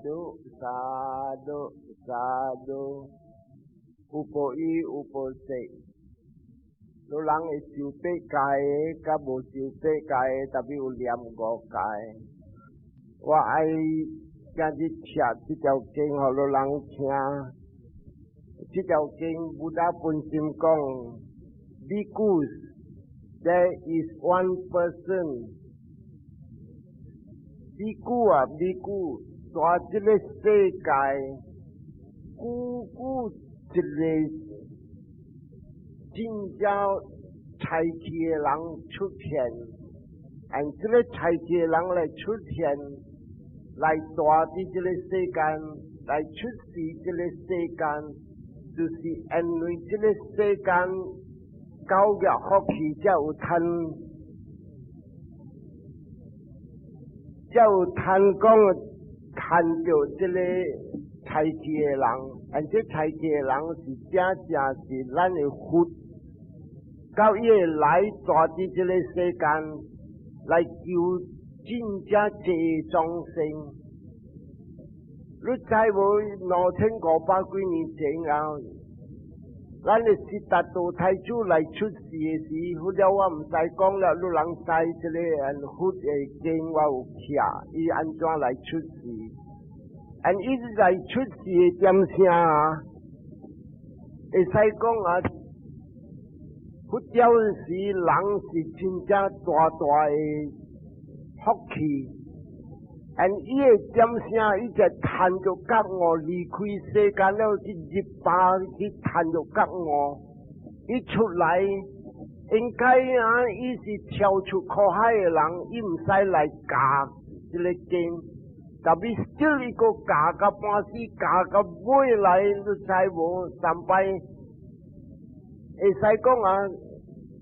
Sadhu sadhu sadhu，有報一有報四，你人會受八戒的，佮無受八戒的，特別有念五戒。我愛今日讀這條經予你人聽。這條經 Buddha 本身講，Because there is one person。比丘啊，比丘，在這個世界，久久一個真正才氣的人出現，and 這個才氣的人來出現，來住佇這個世間，來出世這個世間，就是因為這個世間九業福氣才有趁。才有趁講趁著這個才氣的人，而這才氣的人是正正是咱的佛，到伊會來住佇這個世間，來救真正濟眾生。你知無？2500幾年前啊，咱的悉達多太子來出世的時，佛了我毋使講了，你人知這個佛的經我有寫，伊按怎來出世？and 伊來出世的點聲啊，會使講啊，佛教時人是真正大大的福氣。and 伊的點聲，伊就趁著覺悟離開世間了，去入巴去趁著覺悟，伊出來應該啊，伊是跳出苦海的人，伊毋使來教這個經，特別 still 伊閣教到半死，教到尾來，你知無？三擺會使講啊，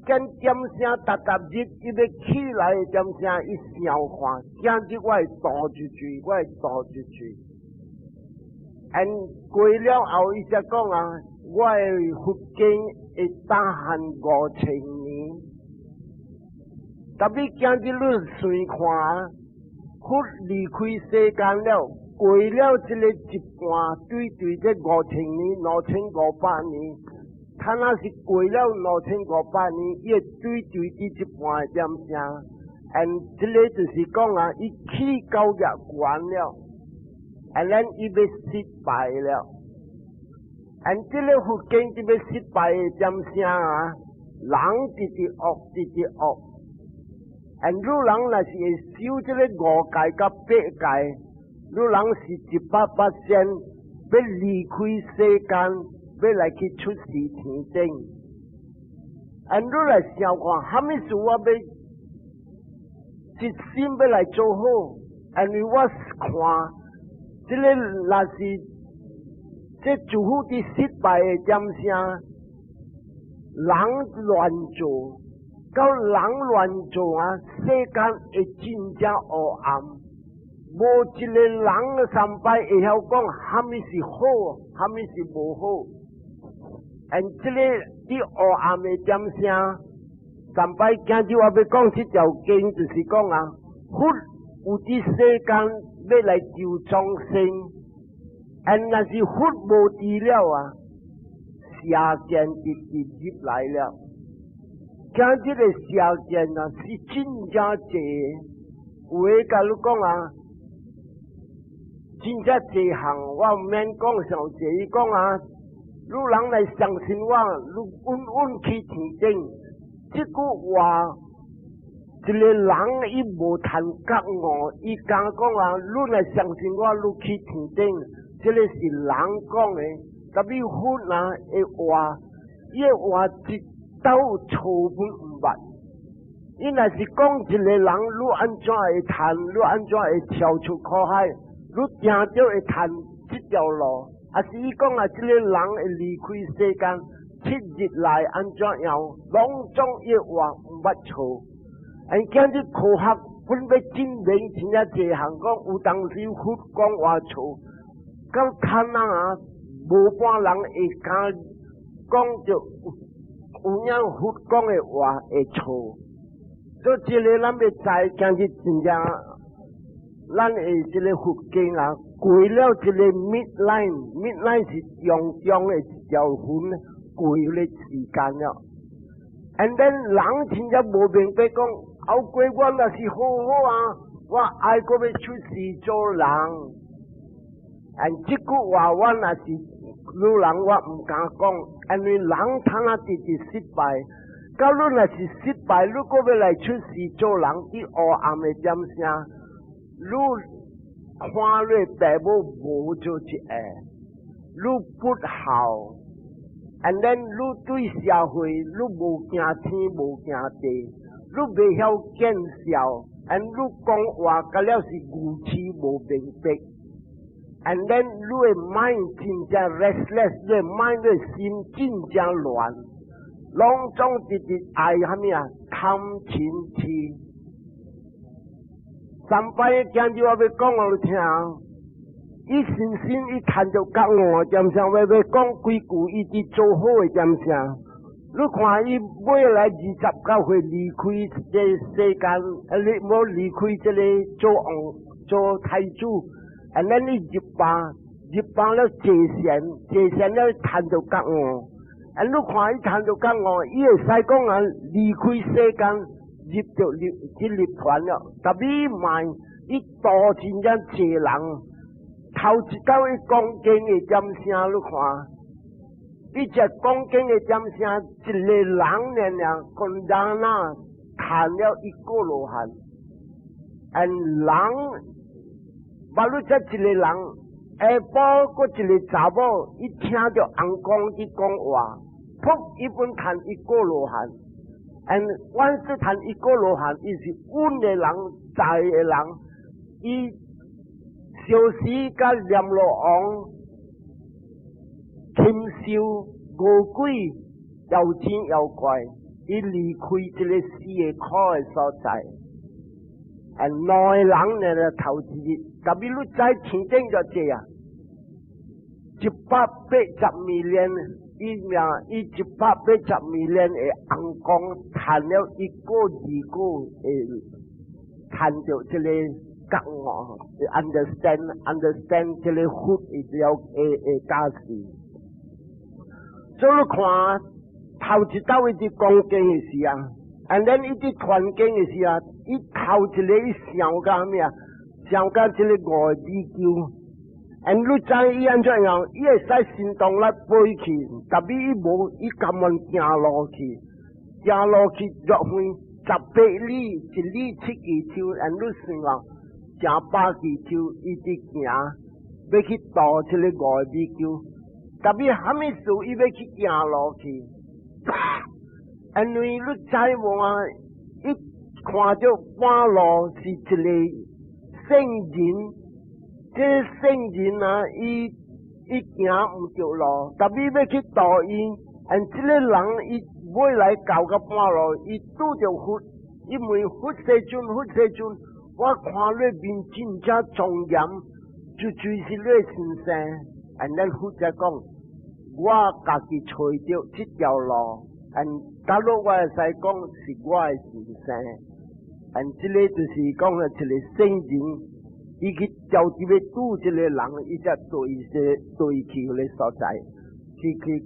見點聲逐逐日，伊欲起來的點聲，伊想看，今日我會渡出去，我會渡出去。and 過了後，伊才講啊，我的佛經會打漢5000年。特別今日你算看，佛離開世間了，過了這個一半，對對這五千年，2500年。他若是過了2500年，伊會對對佇這半點聲，and 這個就是講啊，伊去到業關了，and 咱伊欲失敗了，and 這個佛經這欲失敗的點聲啊，人直直惡，直直惡，and 汝人若是會修這個五戒佮八戒，汝人是100%欲離開世間，欲來去出世天頂，and 汝來想看，啥物事我欲一心欲來做好，因為我看，這個若是這諸佛佇失敗的點聲，人亂做，到人亂做啊，世間會真正黑暗。無一個人三擺會曉講啥物是好，啥物是無好。and 這個佇黑暗的點聲，上擺今日我欲講這條經，就是講啊，佛有佇世間欲來救眾生，and 若是佛無佇了啊，邪見直直入來了。今日的邪見啊，是真正濟，有的共你講啊，真正濟項，我毋免講上濟，伊講啊，汝人來相信我，汝穩穩去天頂。這句話，一個人伊無趁覺悟，伊敢講啊，汝來相信我，汝去天頂，這個是人講的。特別佛啊的話，伊的話一刀錯本毋捌。伊若是講一個人，汝按怎會趁，汝按怎會跳出苦海，汝定著會趁這條路。啊是伊講啊，這個人會離開世間7日內按怎樣，攏總伊話毋捌錯。而今日科學本欲證明真正濟項講，有當時佛講話錯，到趁啊，無半人會敢講著有影佛講的話會錯。所以這個咱欲知，今日真正，咱的這个佛經啊，過了這个 midline，midline 是中中的一條痕，過咧時間了。And then 人真正無明白講，後過我若是好好啊，我愛閣欲出世做人。And 這句話我若是女人，我毋敢講，因為人通啊直直失敗。假如若是失敗，你閣欲來出世做人，佇黑暗的點聲，你看你爸母無做一個，你不孝，and then 你對社會你無驚天無驚地，你袂曉見笑，and 你講話甲了是愚痴無明白，and then 你的 mind 真正 restless，你的 mind 你的心真正亂。攏總直直愛蝦米啊？貪嗔痴。上擺今日我欲講予你聽，伊先生伊趁著覺悟點聲，欲講幾句，伊佇做好的點聲。你看伊尾來29歲離開這世間，啊，你無離開這個做王做太子，and then 伊入病，入病了坐禪，坐禪了趁著覺悟。啊！你看伊趁著覺悟，伊會使講啊，離開世間入著入這涅槃了。特別慢，伊度真正濟人，頭一道伊講經的點聲，你看，伊這講經的點聲，一个人爾爾，講人啊，趁了一個羅漢，and 人，把你這一個人，下晡閣一个查某，伊聽著尪公佇講話，噗，伊本趁一個羅漢，and 阮是趁一個羅漢，伊是穩的人，在的人，伊小時佮閻羅王禽獸餓鬼妖精妖怪，伊離開這个死的苦的所在。啊，兩个人呢，頭一日，特別你知天頂就這啊，180 million，伊命伊180 million 的尪公趁了一個二個會趁著這个覺悟，understand understand 這个佛會了會教示。所以你看頭一道伊佇講經的時啊，and then 伊佇傳經的時啊，伊頭一个伊想到啥物啊？想到這个五个比丘。and 你知伊按怎樣？伊會使神通來飛去，特別伊無，伊甘願行路去，行路去落遠18里，一里7尺，and 你算啊，成100尺，伊佇行，欲去度這个五个比丘。特別蝦米事，伊欲去行路去，因為你知無啊？伊看著半路是一个聖人。這个聖人啊，伊伊行毋著路，特別欲去度伊，and 這个人伊尾來到到半路，伊拄著佛，伊問佛世尊，佛世尊，我看你面真正莊嚴，就就是你先生。and 咱佛才講，我家己揣著這條路，and 假如我會使講是我的先生，and 這个就是講的一个聖人。伊去召集欲拄這个人，伊才對這對去彼个所在，去去。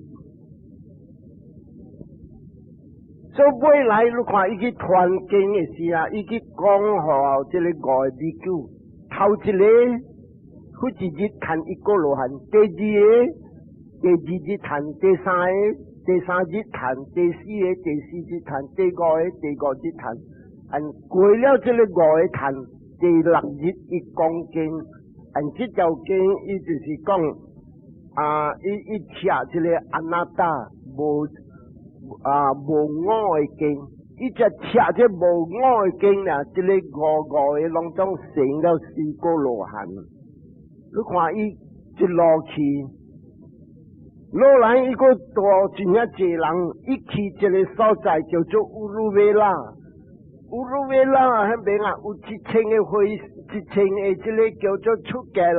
所以尾來你看伊去傳經的時啊，伊去講予這个五个比丘，頭一个佛一日趁一個羅漢，第二个第二日趁，第三个第三日趁，第四个第四日趁，第五个第五日趁，and 過了這个五个趁。第六日伊講經，and 這條經伊就是講啊，伊伊寫這个 anatta 無啊無我的經，伊只寫這無我的經啦，這个五五个攏總成了四個羅漢。你看伊一路去，落來伊閣度真正濟人，伊去一个所在叫做烏魯維拉。烏魯維拉彼邊啊，有一千个會，一千个這个叫做出家人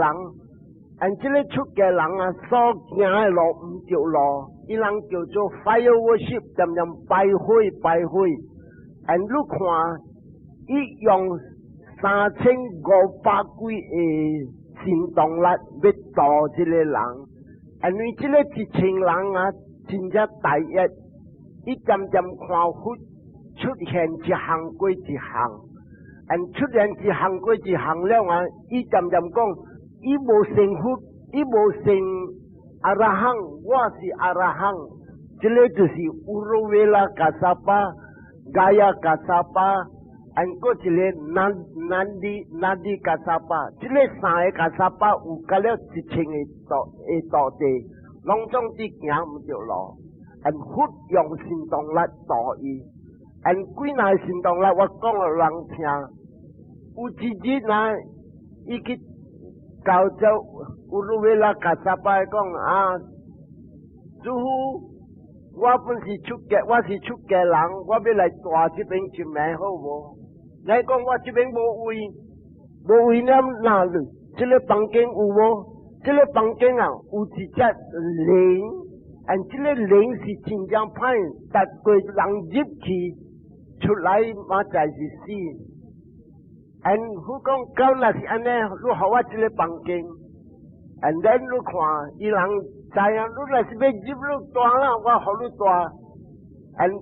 ，and 這个出家人啊，所行的路毋著路，伊人叫做 fire worship，恬恬拜火拜火。and 你看，伊用3500幾個神動力欲度這个人，因為這个1000人啊，真正大一，伊漸漸看佛出現一項過一項，and 出現一項過一項了啊，伊漸漸講，伊無成佛，伊無成阿羅漢，我是阿羅漢，這个就是烏魯維拉迦薩巴、伽耶迦薩巴，and 閣一个南南地南地迦薩巴，這个三个迦薩巴有甲了1000个道的道地，攏總佇行毋著路，and 佛用神動力度伊，and 幾若神動力我講予人聽，有一日啊，伊去到這烏魯維拉迦薩巴講啊，師父，我本是出家，我是出家人，我欲來蹛這邊一暝好無？你講我這邊無位，無位了哪裡？這个房間有無？這个房間啊，有一隻龍，and 這个龍是真正歹，逐個人入去出來嘛才是死。and 佛講，到若是按呢，你予我這个房間，and then 你看，伊人知影，你若是欲入你蹛啦，我予你蹛。and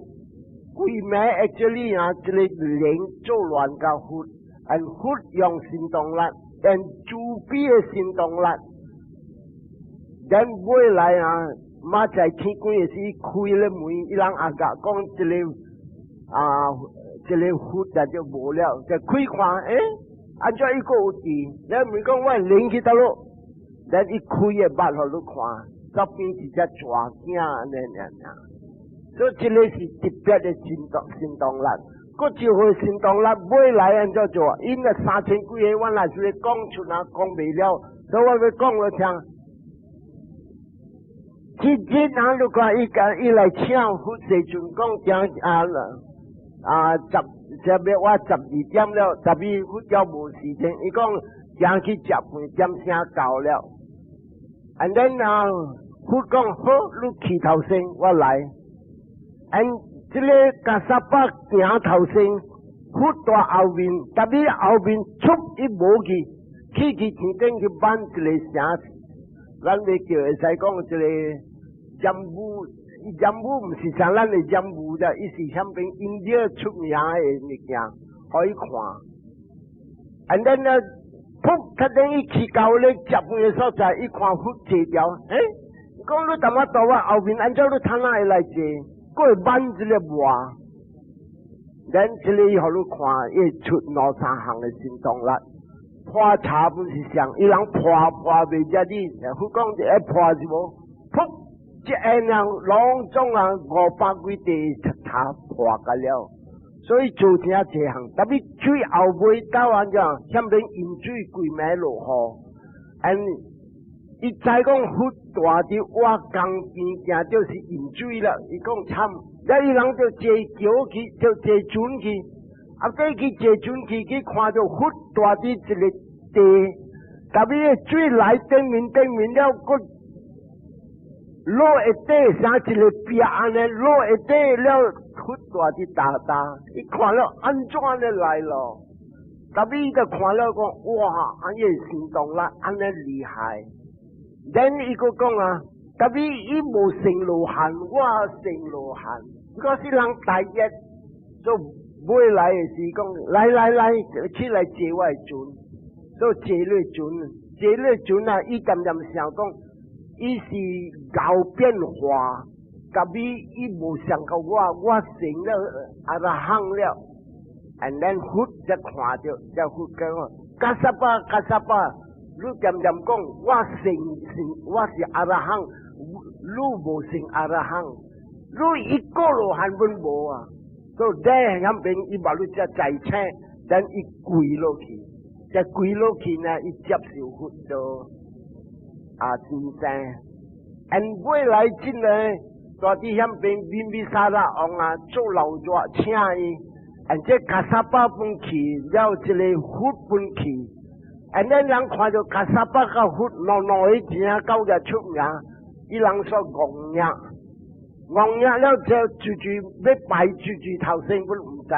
規暝 actually 啊，這个龍作亂共佛，and 佛用神動力，and 慈悲的神動力，then 尾來啊，嘛在天光的時開了門，伊人阿甲講這个啊，這个佛就就無了，就開看，欸，按怎伊閣有佇？你問講我靈去佗落？咱伊開的目予你看，側邊一隻蛇囝按呢爾爾。所以這个是特別的神動神動力，閣就會神動力尾來按怎做？𪜶那三千幾个，我若是講出來講袂了，所以我欲講予聽。這日啊，你看伊共伊來請佛世尊講講啊啊十這欲我12點了，特別佛教無時間，伊講行去食飯，點聲到了。And then 啊，佛講好，你去頭先，我來。and 這个迦薩巴行頭先，佛佇後面，特別後面出伊無去，去去天頂去挽一个城，咱欲叫會使講一个占卜，占卜毋是像咱的占卜的，伊是響邊印度出名的物件，予伊看。And then 呢，噗，他等伊去到咧食飯的所在，伊看佛坐著，欸，講你淡仔佇我後面，按怎你通哪會來坐？閣會挽這个磨，咱這个予你看，伊會出兩三項的神動力。破茶本是上，伊人破破袂遮你，佛講一破是無，噗，一下人攏總啊500幾塊茶破甲了，所以做成這項，特別最後尾到按怎，欠免飲水規暝落雨，and 伊知講佛蹛佇瓦江邊行就是飲水了，伊講慘，了伊人就坐轎去，就坐船去，啊，過去坐船去去看著佛蹛佇一个地，特別水來頂面頂面了，閣落一底像一个壁按呢，落一底了，佛蹛佇焦焦，伊看了按怎按呢來咯？特別伊就看了講，哇，按呢神動力按呢厲害。then 伊閣講啊，特別伊無成羅漢，我成羅漢。我是人大一做尾來的時講，來來來，起來坐我的船，所以坐你船，坐你船啊！伊漸漸想講，伊是𠢕變化，特別伊無想過我，我成了阿羅漢了。and then 佛才看著，才佛講，迦薩巴，迦薩巴。你漸漸講，我成成我是阿羅漢，你無成阿羅漢，你一個羅漢攏無啊！所以咧，響邊伊把你遮在請，等伊跪落去，再跪落去呢，伊接受佛做啊先生。and 未來真呢，蹛佇響邊賓比薩拉王啊做老熱請伊，and 這迦薩巴本去了，這个佛本去。and 咱人看著迦薩巴佮佛兩兩個真正夠個出名，伊人說戇額，戇額了就住住欲拜住住頭先，阮毋知。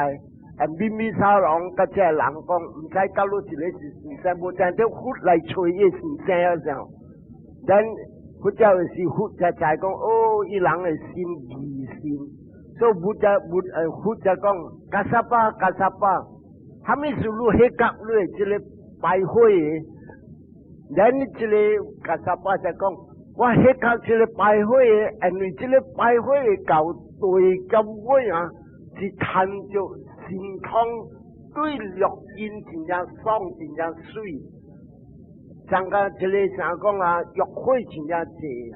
啊，賓比沙王佮這人講，毋知到底一個是先生，無知著佛來揣伊先生啊時候，咱佛教是佛才知講，哦，伊人的心疑心，所以佛才佛佛才講，Kassapa Kassapa，啥物事你彼角你的這个敗火的，咱這个 Kassapa 才講，我彼角這个敗火的，因為這个敗火的到對到尾啊，是貪著神通對六根真正爽，真正媠，像個這個啥講啊，欲火真正濟啊。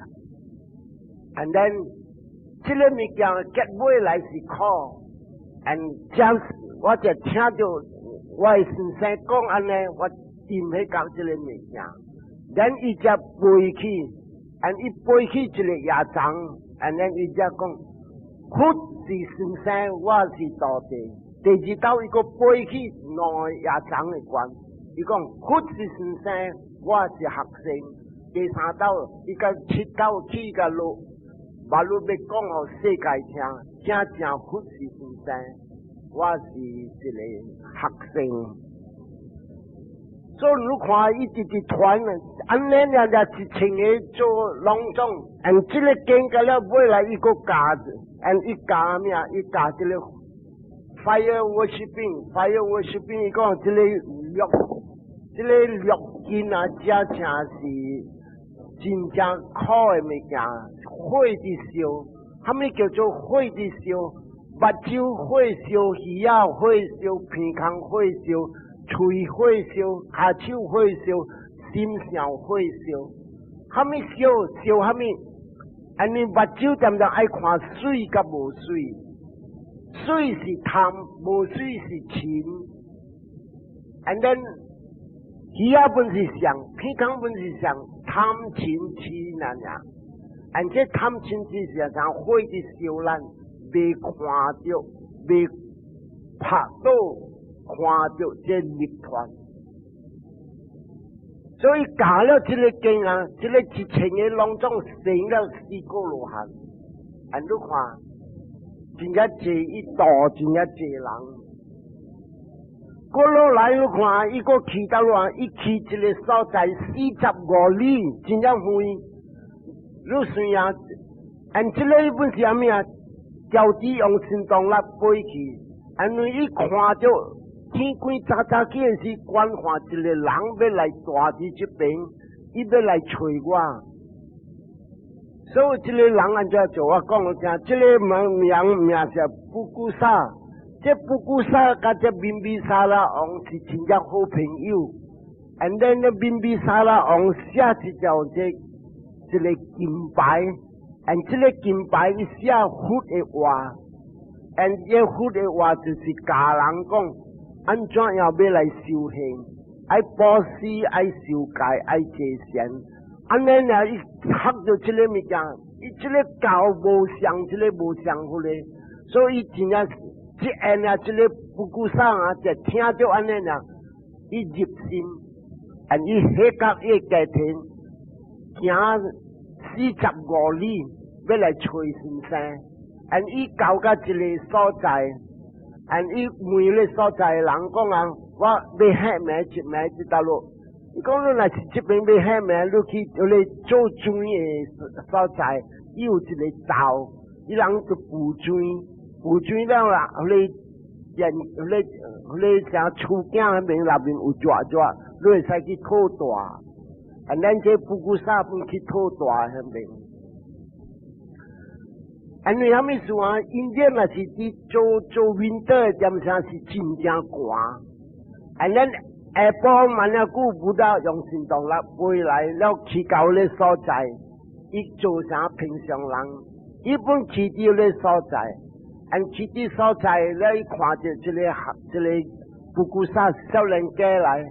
And then 這个物件結尾來是苦，and 將我就聽著我的先生講按呢，我掂彼角這个物件，then 伊才飛去，and 伊飛去一个野叢，and then 伊才講，佛是先生，我是徒弟。第二道伊閣飛去兩个野叢的關，伊講佛是先生，我是學生。第三道伊共七道去共落，馬路欲講予世界聽，真正佛是先生，我是一个學生。所以你看伊直直傳啊，按呢爾爾一千个做攏總，按這个經過了尾來伊閣教，按伊教咩啊？伊教這个 fire worshiping，fire worshiping，伊講這个六，這个六根啊，真正是真正苦的物件，火佇燒，啥物叫做火佇燒？目睭火燒，耳仔火燒，鼻孔火燒，喙火燒，跤手火燒，心想火燒，啥物燒燒啥物？按呢目睭恬恬愛看媠佮無媠。媠是貪，無媠是嗔。And then 耳仔本是相，鼻孔本是相，貪嗔痴爾爾。And 這貪嗔痴是像火佇燒咱，袂看著，袂拍到看著這涅槃。所以教了這个經啊，這个一千个攏總成了四果羅漢。按你看，真正濟伊度，真正濟人。過落來你看，伊閣去佗落，伊去一个所在45里，真正遠。你算啊，按這个本是啥物啊？調子用神動力飛去，因為伊看著天光早早起時，觀看一個人欲來蹛佇這邊，伊欲來揣我。所以這個人按怎做？我講予聽，這个名名名是布古薩，這布古薩佮這賓比薩拉王是真正好朋友。And then 呢，賓比薩拉王寫一條這一个金牌，and 這个金牌伊寫佛的話，and 這佛的話就是教人講按怎樣欲來修行，愛布施，愛受戒，愛坐禪。按呢爾伊學著這个物件，伊這个教無像，這个無像佛的，所以真正這按啊，這个布古薩啊，就聽著按呢爾，伊入心，and 伊彼角伊家庭行45里，欲來揣先生，and 伊到佮一个所在，and 伊問个所在的人講啊，我欲彼暝一暝佇佗落。伊講你若是這邊欲彼暝，你去彼个做水的所在，伊有一个灶，伊人就浮水，浮水了啦，彼个電，彼个彼个啥厝囝彼邊內面有蛇蛇，你會使去討蹛。啊，咱這布古薩本去討蹛彼邊。因為啥物事啊？印度若是佇做做 winter 的點聲是真正寒。啊，咱下晡無偌久，Buddha 用神動力飛來了，去到咧所在，伊做啥平常人？伊本去佇咧所在，按去佇所在咧，伊看著這个這个布古薩少年家來，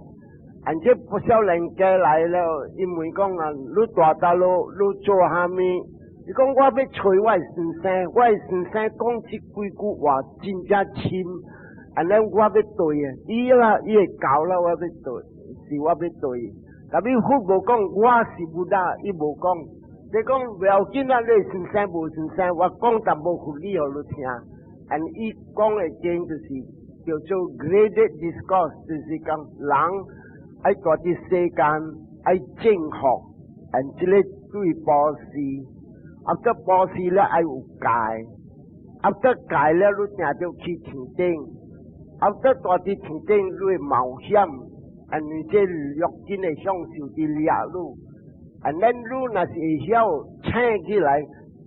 按這不少年家來了，伊問講啊，你蹛佗落，你做啥物？伊講我欲揣我的先生，我的先生講這幾句話真正深。按呢我欲對啊，伊啦伊會教啦，我欲對，是我欲對。特別佛無講我是 Buddha，伊無講，你講不要緊啊，你先生無先生，我講淡薄佛理予你聽。按伊講的經就是叫做 graded discourse，就是講人愛蹛佇世間愛正學，and 這個對布施，after 布施了愛有戒，after 戒了你定著去天頂，after 蹛佇天頂你會冒險，and 這六根的享受佇掠你，and then 你若是會曉醒起來，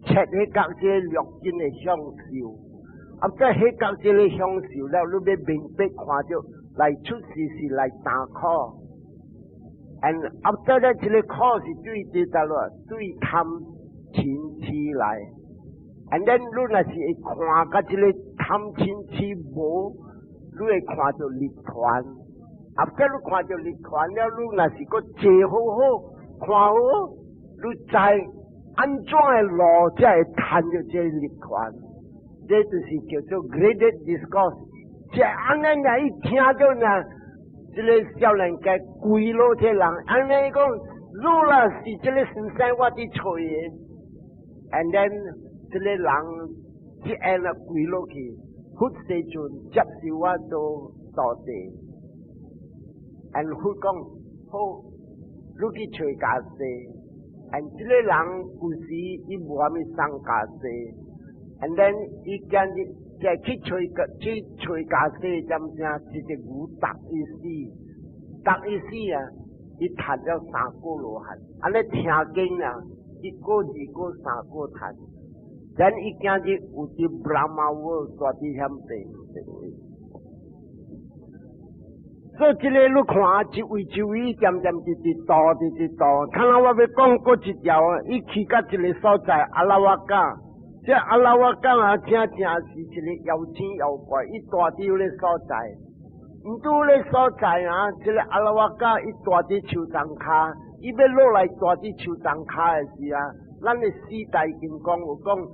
切彼角這六根的享受。after 彼角這個享受了，你欲明白看著來出世是來擔苦。and after 咧，這個苦是對佇佗落，對貪嗔痴來。and then 你若是會看甲這個貪嗔痴無，你會看著涅槃。after 你看著涅槃了，你若是閣坐好好看好，你知按怎的路才會趁著這個涅槃。這就是叫做 graded discourse。這按呢呢一聽著呢，這個少年家跪落這人，按呢講，汝啦是這個先生我佇揣的，and then 這個人一下啦跪落去，佛世尊接受我做徒弟，and 佛講好，你去揣家私，and 這個人古時伊無啥物送家私，and then 伊今日就去揣個去揣家私，點聲一隻牛逐伊死，逐伊死啊！伊讀了三果羅漢，按呢聽經啊，一果、二果、三果讀。咱伊今日有佇 Brahma world 蹛佇遐邊。所以這個你看，一位一位漸漸直直度，直直度。看來我欲講閣一條，伊去到一個所在阿拉瓦港，這阿拉瓦港啊，真正是一個妖精妖怪，伊蹛佇彼個所在。毋拄咧所在啊，這個阿拉瓦港伊蹛佇樹叢跤，伊欲落來蹛佇樹叢跤的時啊，咱的四大金剛有講，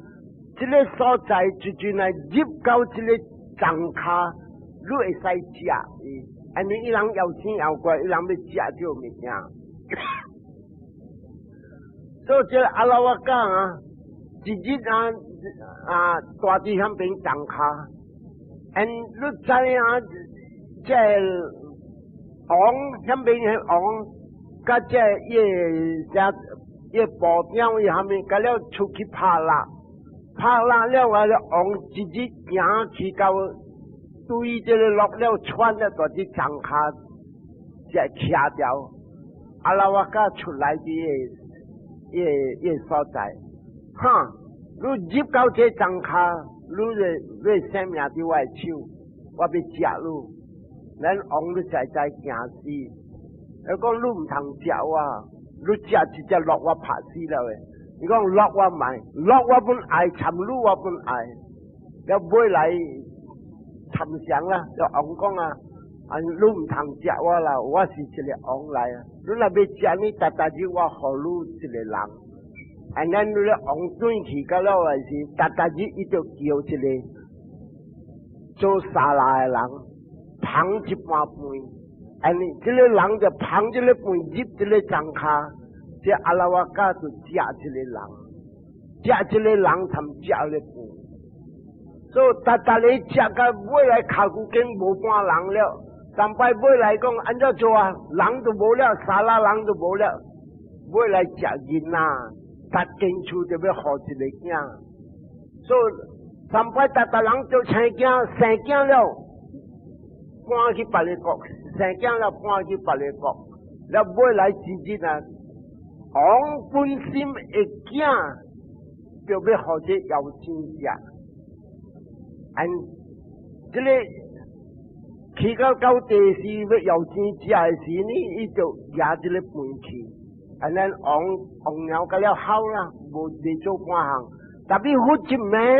這個所在就陣來入到這個叢跤，你會使食伊。因為伊人妖精妖怪，伊人欲食這物件。所以這個阿拉瓦港啊，一日啊啊，蹛佇遐邊叢跤，and 你知影這王遐邊的王，佮這伊個啥伊個部長伊蝦米，佮了出去拍獵，拍獵了啊，王一日行去到對這個落了穿了，蹛佇叢跤，才徛掉。阿拉瓦卡出來的伊個伊所在，哈！你入到這叢跤，你的你的性命佇我的手，我欲食你。咱王你知知驚死，伊講你毋通食我，你食一隻鹿我拍死了的。伊講鹿我莫，鹿我本愛，參你我本愛，了尾來。參詳啦，就王講啊，啊，你毋通食我啦，我是一個王來啊。你若欲食你，逐逐日我予你一個人。and then 你咧王轉去到了的時，逐逐日伊就叫一個做沙拉的人，捧一盤飯，and 這個人就捧這個飯入這個叢跤，這阿拉瓦卡就食這個人，食這個人參食個飯。所以逐逐日食到尾來跤骨間無半人了，三擺尾來講按怎做啊？人都無了，沙拉人都無了，尾來食囡仔，逐間厝就欲予一个囝。所以三擺逐逐人就生囝，生囝了，搬去別个國，生囝了搬去別个國，了尾來真正啊，王本身的囝就欲予這妖精食。按這個去到到地時欲妖精食的時呢，伊就舉這個飯去，and then 王王鳥甲了好啦，無未做半項。但是佛一暝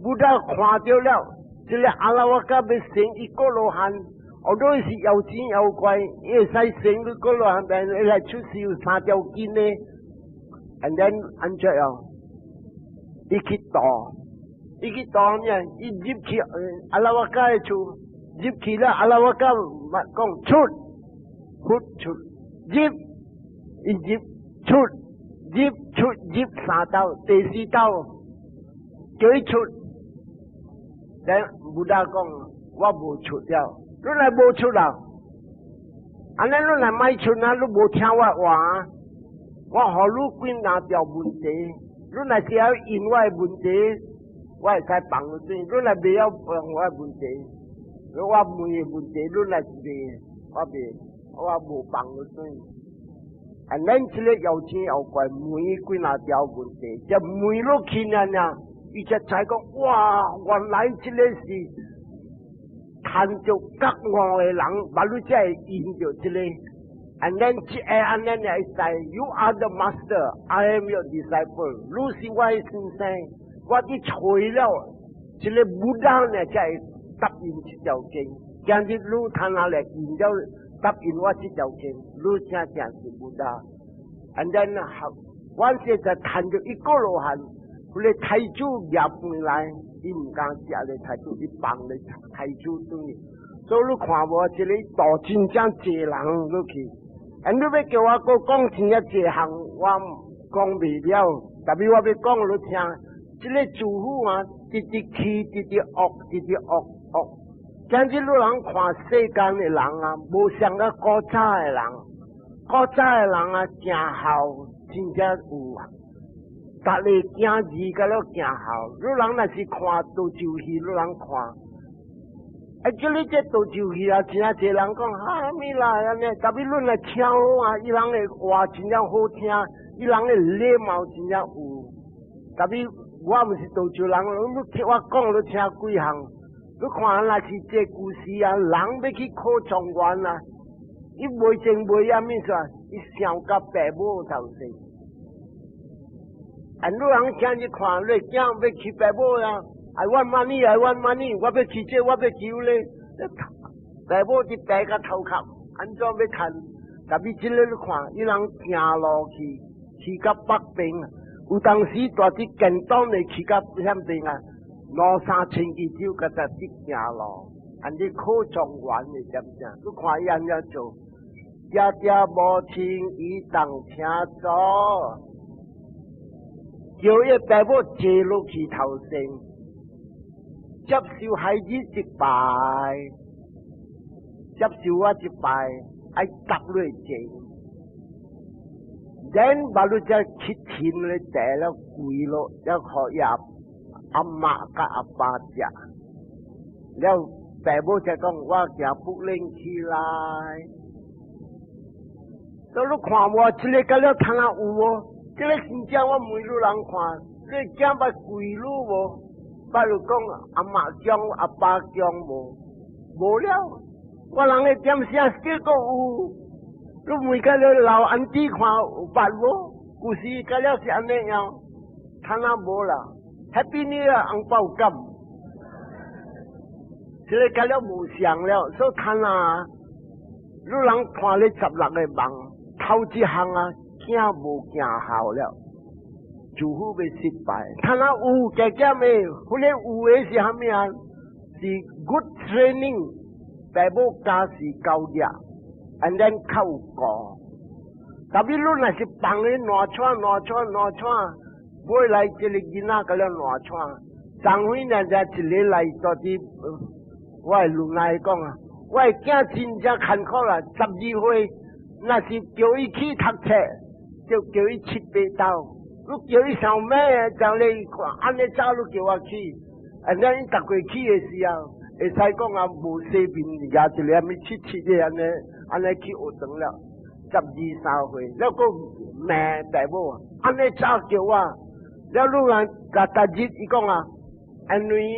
，Buddha 看著了，這個阿拉瓦卡欲成一果羅漢，哦，都是妖精妖怪，伊會使成一果羅漢，但會來出世有三條筋呢。and then 按怎樣？伊去度。伊去當呢，伊入去阿拉瓦卡的厝，入去了阿拉瓦卡嘛講出，佛出入，伊入出入出入三道，第四道叫伊出。then Buddha 講，我無出了，你來無出啦，按呢你來莫出啊，你無聽我話，我予你幾若條問題，你若是愛應我的問題，我會使放你轉；你若袂曉問我的問題，我問的問題，你若袂，我袂，我無放你轉。啊，咱這个妖精妖怪問伊幾若條問題，就問落去爾爾，伊才知講哇，原來這个是趁著覺悟的人，捌你才會應著這个。And then 這個按呢會使，You are the master, I am your disciple。你是我的先生，我去揣了，這个 Buddha 呢才會答應這條經。今日你趁下來應了答應我這條經，你正正是 Buddha。And then 我現在趁著一個羅漢，彼个太子掠飯來。伊毋敢食咧，太子伊放咧太子轉去，所以你看無，這个度真正濟人落去。啊，你欲叫我閣講真正濟項，我講袂了。特別我欲講予你聽，這个師父啊，直直去，直直惡，直直惡惡。今日你人看世間的人啊，無像個古早的人，古早的人啊，誠孝，真正有啊。逐个囝兒佮了誠孝，你人若是看道場戲，你人看，啊，這裡這道場戲啊，真濟人講哈物啦按呢，特別你若聽好啊，伊人的話真正好聽，伊人的禮貌真正有。特別我毋是道場人，你聽我講，你聽幾項。你看若是這故事啊，人欲去考狀元啊，伊袂前袂啊，物事，伊想佮爸母頭先。啊！你人聽你看，你囝欲去爸母啊？I want money, I want money，我欲去這，我欲去彼，爸母佇白甲頭殼，按怎欲趁？特別這个你看，伊人行路去，去到北邊，有當時住佇建東的去到遐邊啊，兩三千里就佮才佇行路，按呢考狀元的點正？你看伊按怎做？嗲嗲母親伊當請坐。叫伊爸母坐落去頭先，接受孩子一拜，接受我一拜，愛搭落坐。然把你才去天咧地了跪落，了予伊阿媽佮阿爸食。了爸母才講我行不能起來。所以你看無，這个佮了通啊有無？這个真正我問你人看，你囝捌跪你無？捌你講阿媽講阿爸講無？無了，我人的點聲結果有，你問佮了老 auntie 看有捌無？故事佮了是按呢樣，通啊無啦？Happy New Year 紅包感，這个佮了無相了，所以看啊，你人看咧十六个夢，頭一項啊。囝無行孝了，師父欲失敗。他若有加減的，彼个有的是啥物啊？是 good training，爸母教是教育，and then 較有顧。特別你若是放伊爛喘爛喘爛喘，尾來這个囡仔佮了爛喘。昨昏呢，才一个來到佇我的女兒講啊，我的囝真正艱苦啦，12歲，若是叫伊去讀冊，就叫伊七八晝，你叫伊上咩？就你看，按呢早你叫我去，按呢伊逐過去的時候，會使講啊，無洗面，舉一个啥物七七的按呢，按呢去學堂了，十二三歲，了閣罵爸母，按呢早叫我，了你若甲逐日伊講啊，因為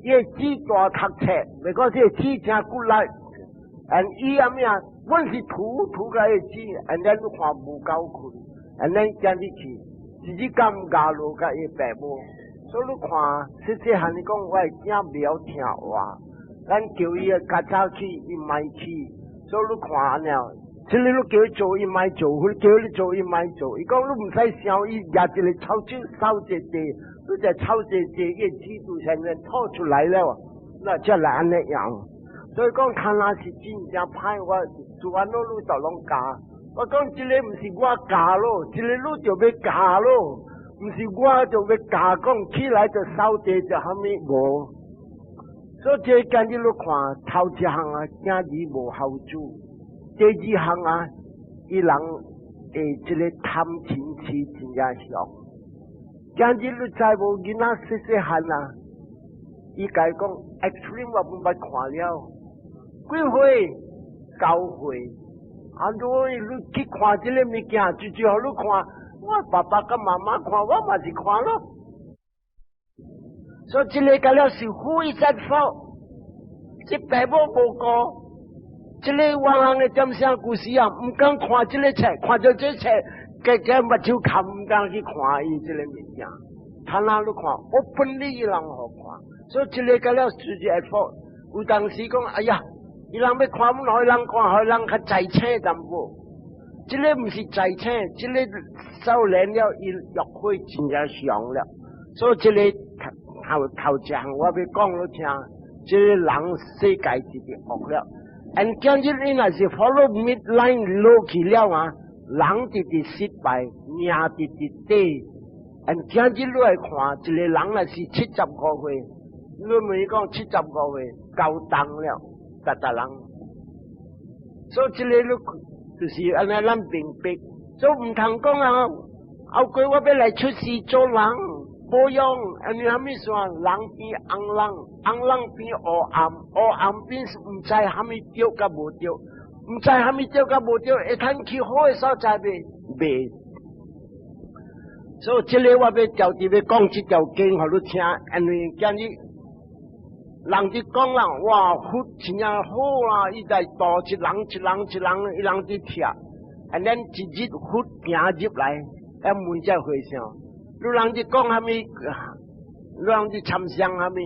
伊的姊大讀冊，袂講這個姊誠骨力，and 伊啊物啊，阮是塗塗共伊姊，and 咱你看無夠困。按呢今日去，一日敢咬落共伊爸母，所以你看，細細漢伊講，我的囝袂曉聽話，咱叫伊較早去，伊莫去，所以你看了，這个你叫伊做，伊莫做；彼叫你做，伊莫做。伊講你毋使想，伊舉一个草紙掃一地，你只草一地，伊紙就先先吐出來了，那才來按呢樣。所以講，他若是真正歹，我做按怎你就攏教。我講這个毋是我教咯，這个你就欲教咯，毋是我就欲教講起來就掃地就啥物無。所以這今日你看頭一項啊，囝兒無孝子；第二項啊，伊人會這個貪嗔痴真正強。今日你知無？囡仔細細漢啊，伊共講 extreme 我毋捌看了，幾歲？9歲。啊！你去看這個物件，就予你看，我爸爸佮媽媽看，我嘛是看咯。所以這個個了是 who is at fault？這爸母無顧，這個我人的點聲故事啊，毋敢看這個冊，看著這冊，加加目睭崁，毋敢去看伊這個物件。他哪你看，openly 伊人予看，所以這個個了是 at fault。有當時講，哎呀，伊人欲看，毋予人看，予人較在醒淡薄。這個毋是在醒，這個少年了，伊欲火真正強了。所以這個頭頭一項我欲講予聽，這個人世界直直惡了。And 今日你若是 follow midline 落去了啊，人直直失敗，命直直短。And 今日你來看，一個人若是75歲，你問伊講75歲夠重了。逐逐人，所以這個你就是按呢，咱明白，所以毋通講啊，後過我欲來出世做人，無用，因為啥物事？人變紅人，紅人變烏暗，烏暗變毋知啥物著佮無著，毋知啥物著佮無著，會通去好的所在袂？袂。所以這個我欲調佇欲講這條經予你聽，因為今日。人佇講啦，哇，佛真正好啊！伊在度一人一人一人，伊人佇聽，and then 一日佛行入來，來問這和尚，你人佇講啥物？你人佇參詳啥物？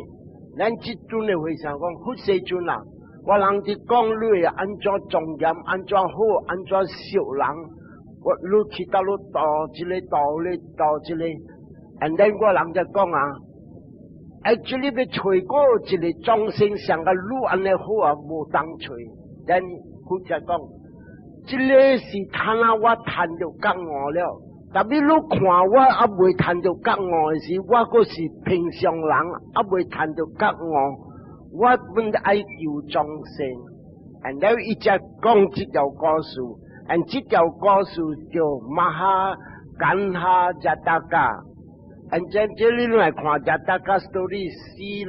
咱這陣的和尚講，佛世尊啊，我人佇講你會按怎莊嚴，按怎好，按怎惜人，我你去佗落度這個度咧度這個，and then 我人就講啊。Actually 欲揣過一個眾生像佮你按呢好啊，無當揣。Then 佛才講，這個是趁啊我趁著覺悟了。特別你看我猶未趁著覺悟的時，我閣是平常人，猶未趁著覺悟，我本愛救眾生。And then 伊才講這條故事，and 這條故事叫 Mahaganha Jataka。And 這這裡你來看 Jataka story 469，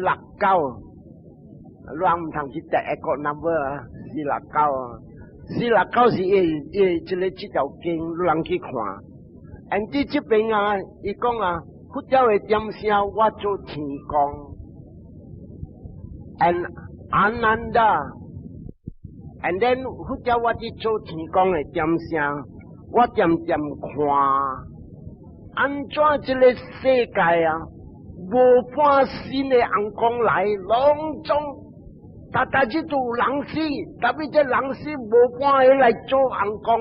你毋通去第一個 number 啊，四六九啊，四六九是伊伊這個這條經，你人去看。And 佇這邊啊，伊講啊，佛教的點聲我做天公，and Ananda，and then 佛教我佇做天公的點聲，我恬恬看。按怎這個世界啊，無半新的尪公來，攏總逐逐日都有人死，特別這人死無半個來做尪公，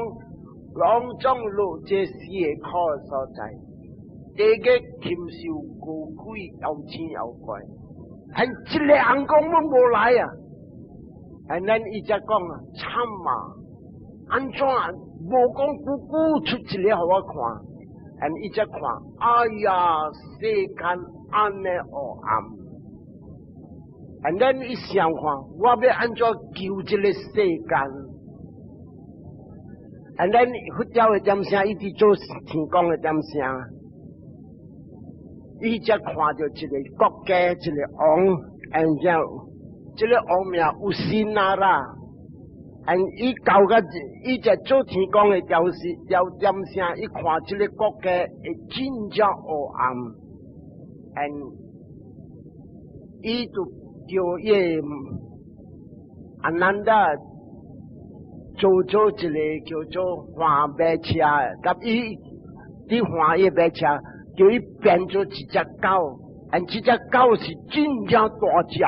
攏總落這死的苦的所在。地獄禽獸餓鬼妖精妖怪，還一個尪公攏無來啊！And then 伊才講啊，慘啊！按怎無講久久出一個予我看？And 伊才看，哎呀，世間按呢黑暗。And then 伊想看，我欲按怎救這個世間？And then 佛教的點聲，伊佇做天公的點聲，伊才看著一個國家，一個王，and 然後這個王名 Usinara。And 伊到個，伊在做天公的條時條點聲，伊看這個國家會真正黑暗，and 伊就叫伊阿難達做做一個叫做換馬車，佮伊佇換伊馬車，叫伊變做一隻狗，and 這隻狗是真正大隻。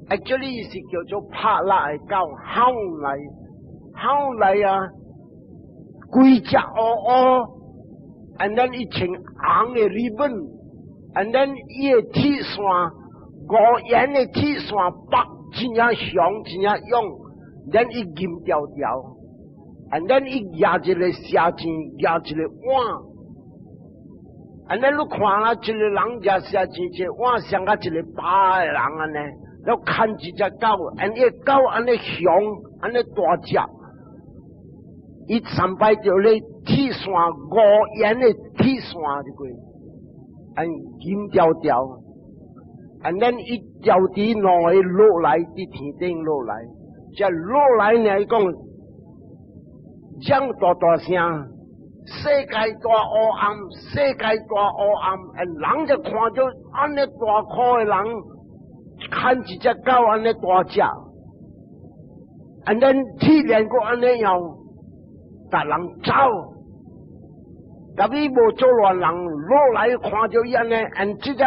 Actually 是叫做拍獵的狗，吼來吼來啊，規隻烏烏，and then 伊穿紅的 ribbon，and then 伊的鐵線五顏的鐵線縛真正雄，真正勇，then 伊金條條，and then 伊舉一個射箭，舉一個碗，and then 你看啊，一個人舉射箭，一個碗像佮一個飽的人按呢。了牽一隻狗，and 伊狗按呢雄，按呢大隻，伊三擺著咧鐵線五顏的鐵線就過，按金條條，and then 伊條佇兩个落來，佇天頂落來，這落來呢，伊講講大大聲，世界大烏暗，世界大烏暗，人就看著按呢大箍的人，牽一隻狗按呢大隻，and then 鐵鏈閣按呢樣，逐人走，特別無做亂人落來看著伊按呢，and 這隻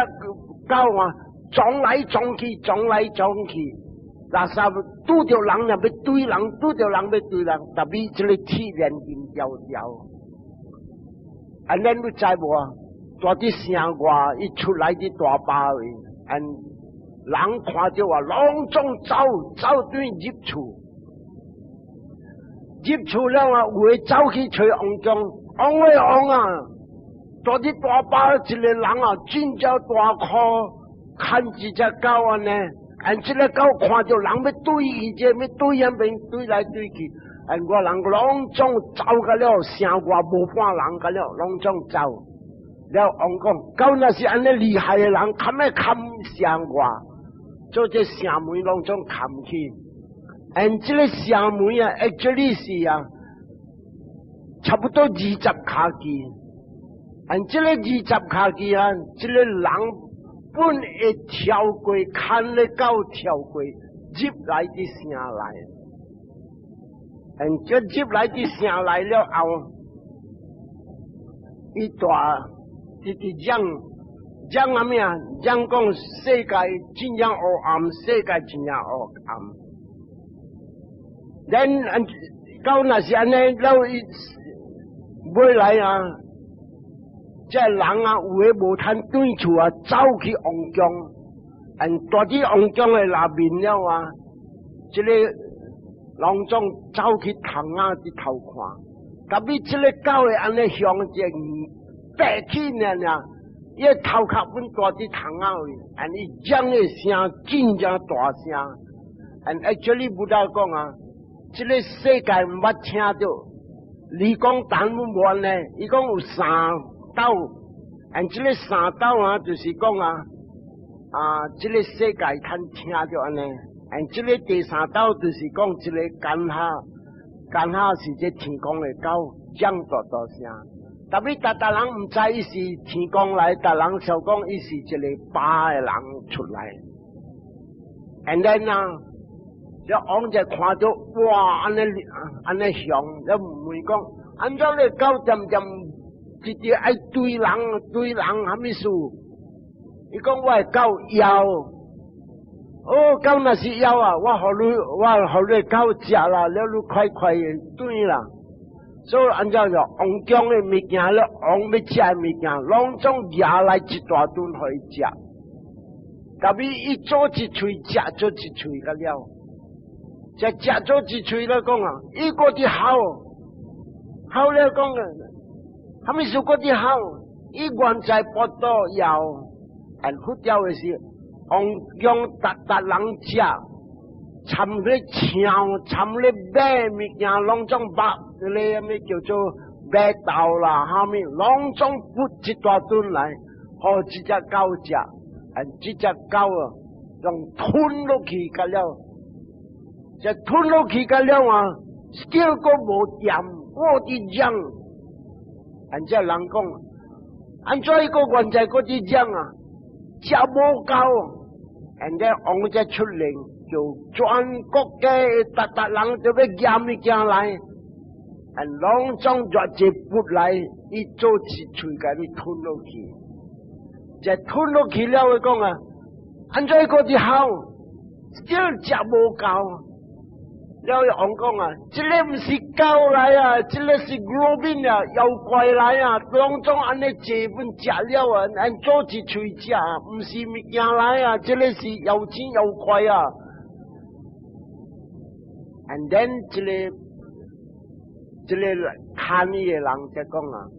狗啊，撞來撞去，撞來撞去，垃圾拄著人若欲追人，拄著人欲追人，特別這个鐵鏈金條條。And then 你知無啊？蹛佇城外，伊出來佇大巴位，and 人看著啊，攏總走走轉入厝，入厝了啊，有的走去揣王宮，王的王啊，蹛佇大巴一个人啊，真正大箍，牽一隻狗按呢，and 這个狗看著人欲對伊，這欲對遐邊對來對去。and 我人攏總走甲了，城外無半人甲了，攏總走。了王講，狗若是按呢厲害的人，堪欲崁城外，做這城門攏總崁起。and 這个城門啊，actually 是啊，差不多20跤枝。and 這个20跤枝啊，這个人本會跳過，牽咧狗跳過，入來佇城內。and 這入來佇城內了後，伊大直直講講啥物啊？講講世界真正黑暗，世界真正黑暗。Then 狗若是按呢，了伊尾來啊，這人啊有的無通轉厝啊，走去王宮，and 蹛佇王宮的內面了啊，這个攏總走去窗仔佇偷看，特別這个狗會按呢向前爬起爾爾，伊的頭殼本蹛佇窗仔位，and 伊講的聲真正大聲，and actually Buddha 講啊，這个世界毋捌聽著，李講談毋完呢，伊講有三斗，and 這个三斗啊，就是講啊，啊，這个世界通聽著按呢。and 這个第三斗就是講這个干哈，干哈是這天公的狗，講大大聲。特別逐逐人毋知伊是天公來，逐人想講伊是一个巴的人出來。And then 啊，這王就看著哇，按呢按呢凶，了問講，按怎你狗漸漸直直愛追人追人，啥物事？伊講我的狗枵。哦，狗若是枵啊，我予你，我予你狗食啦，了你快快的轉啦。所以按怎就王宮的物件了，王欲食的物件，攏總拿來一大頓予伊食。特別伊做一喙食做一喙個了，食食做一喙了講啊，伊閣佇吼，吼了講啊，啥物事閣佇吼？伊願在跋倒枵，and 佛教的是王宮逐逐人食，參咧象，參咧馬物件，攏總肉，這个啥物叫做馬豆啦，啥物攏總撥一大頓來，予這隻狗食，and 這隻狗啊，用吞落去個了，這吞落去個了啊，still閣無掂，閣佇嚷，and 這人講，按怎伊閣原在閣佇嚷啊？食無夠，and then 王才出令，就全國家逐逐人都欲攑物件來，and 攏總熱一撥來，伊做一喙共你吞落去，這吞落去了，伊講啊，按怎伊閣佇吼，still 食無夠。了伊王講啊，這个毋是狗來啊，這个是 goblin 啊，妖怪來啊，攏總按呢濟本食了啊，按做一喙食，毋是物件來啊，這个是妖精妖怪啊。And then 這个這个看伊的人才講啊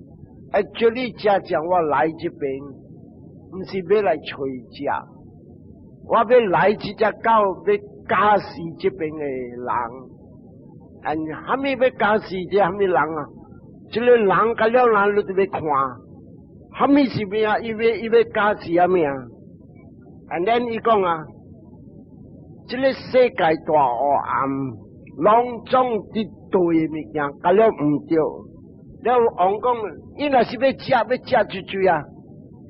，actually 真正我來這邊，毋是欲來揣食。我欲來這隻狗欲咬死這邊的人，and 啥物欲咬死這啥物人啊？這個人甲了人你都欲看，啥物是咩啊？伊欲咬死啥物啊？And then 伊講啊，這個世界大黑暗，攏總佇對的物件，甲了毋對。了王講，伊若是欲食，欲食就水啊！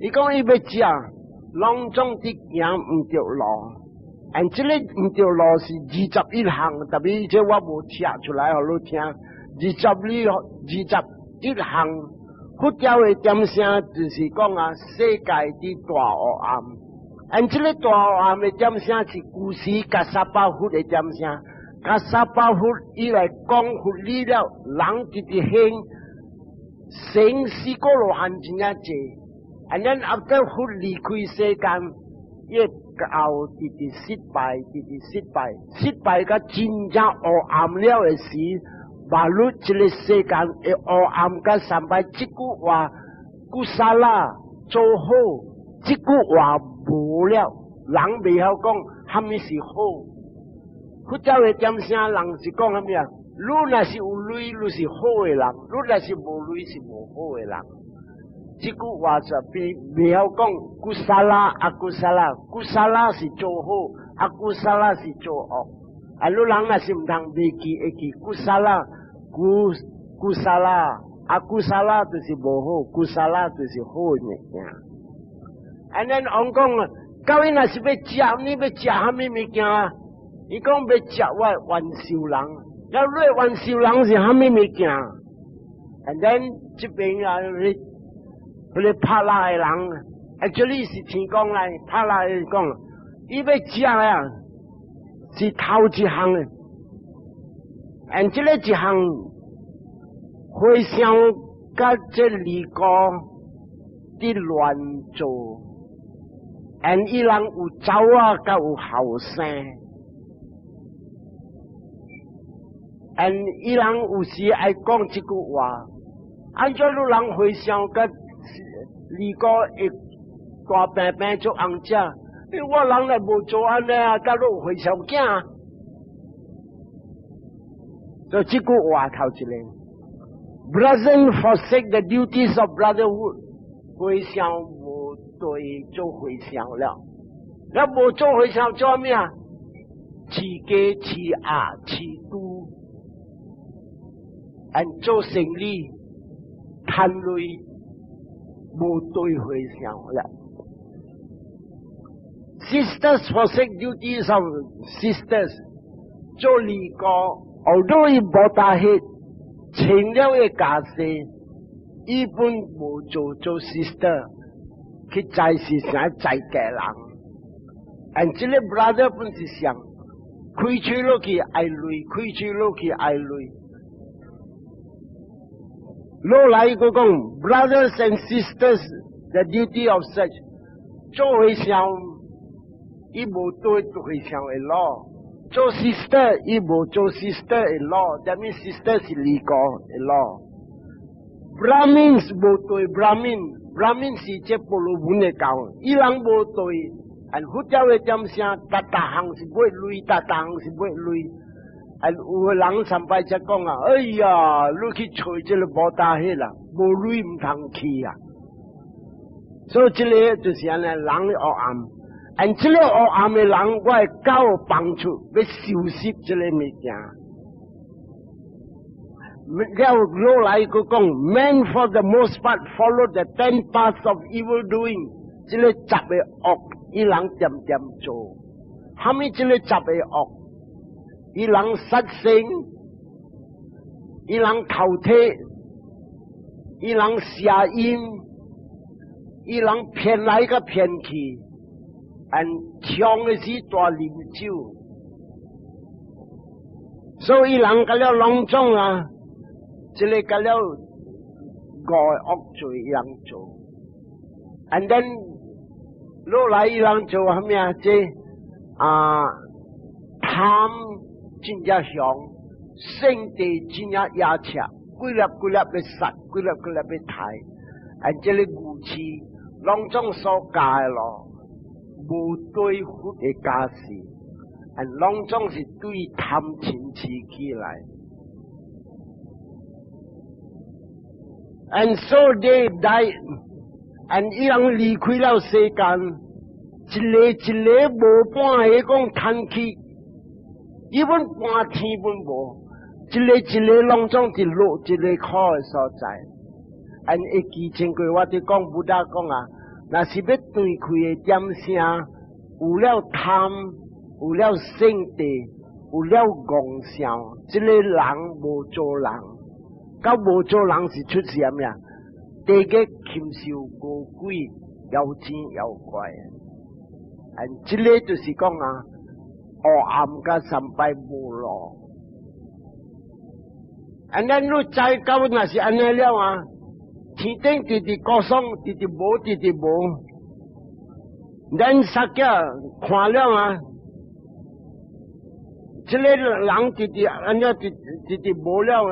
伊講伊欲食，攏總佇行毋對路。And 這個毋對路是21項，特別這我無寫出來，予你聽。21項，佛教的點聲就是講啊，世界佇大黑暗。And 這個大黑暗的點聲是古時迦薩巴佛的點聲。迦薩巴佛伊來講佛理了，人直直行，生死過羅漢真正濟。And then after 佛離開世間，伊後直直失敗，直直失敗，失敗甲真正黑暗了的時，馬路這個世間會黑暗甲三擺，這句話 kusala 做好，這句話無了，人袂曉講蝦米是好。佛教的點聲人是講蝦米啊？你若是有鐳，你是好的人；你若是無鐳，是無好的人。這句話就比袂曉講 kusala akusala，kusala 是做好，akusala 是做惡。啊，你人若是毋通袂記會記 kusala kusala，akusala 就是無好，kusala 就是好的物件。And then 王講，到伊若是欲食，你欲食蝦米物件啊？伊講欲食我的冤仇人，了你的冤仇人是蝦米物件？And then 這邊啊，你彼個拍獵的人，actually 是天公來拍獵的講，伊欲食啊，是頭一項的，and 這個一項和尚佮這二姑佇亂做，and 伊人有查某佮有後生。And 伊人有時愛講這句話，按怎你人和尚佮二姑會大病病做紅者？我人來無做按呢啊，佮你有和尚囝。所以這句話頭一個，Brethren forsake the duties of brotherhood，和尚無對做和尚了，了無做和尚做咩啊？飼雞、飼鴨、飼豬。And 做生意，趁鐳無對和尚了。Sisters forsake duties of sisters，做二姑，although 伊無大血，穿了个袈裟，伊本無做做 sister，去在是啥在家人。And 這個 brother 本是想，開喙落去愛鐳，開喙落去愛鐳。落來閣講，brothers and sisters，the duty of such 做和尚，伊無對做和尚的 law；做 sister，伊無做 sister 的 law。That means sister 是二姑的 law。Brahmins 無對 Brahmin，Brahmin 是這婆羅門的教，伊人無對。按佛教的點聲，逐逐項是買鐳，逐逐項是買鐳。啊，有個人上擺才講啊，哎呀，你去揣這個無大彼啦，無鐳毋通去啊。所以這個就是按呢，人的黑暗。And 這個黑暗的人，我會狗放出，欲收拾這個物件。了落來閣講，Men for the most part follow the 10 paths of evil doing，這個十個惡，伊人恬恬做。蝦米這個十個惡？伊人殺生，伊人偷提，伊人邪淫，伊人騙來佮騙去，and 搶的時大啉酒，所以人佮了攏總啊，這個佮了五個惡罪伊人做，and then 落來伊人做蝦米啊？這啊貪。真正凶，性地真正野赤，幾粒幾粒欲殺，幾粒幾粒欲刣，啊，這個愚痴攏總所教的咯。無對佛的加持，and 攏總是對貪嗔痴起來。And so they died, and 伊人離開了世間，一个一个無半个講趁去，伊本半天本無，一个一个攏總佇落一个苦的所在。And 會記清過我佇講 Buddha 講啊，若是欲斷開的點聲，有了貪，有了性地，有了戇想，這个人無做人。到無做人是出事啥物啊？地獄禽獸餓鬼妖精妖怪，and 這个就是講啊，黑暗佮三擺無路。And 咱你知到若是按呢了啊，天頂直直高爽，直直無，直直無。咱薩迦看了啊，這个人直直按呢直直直無了。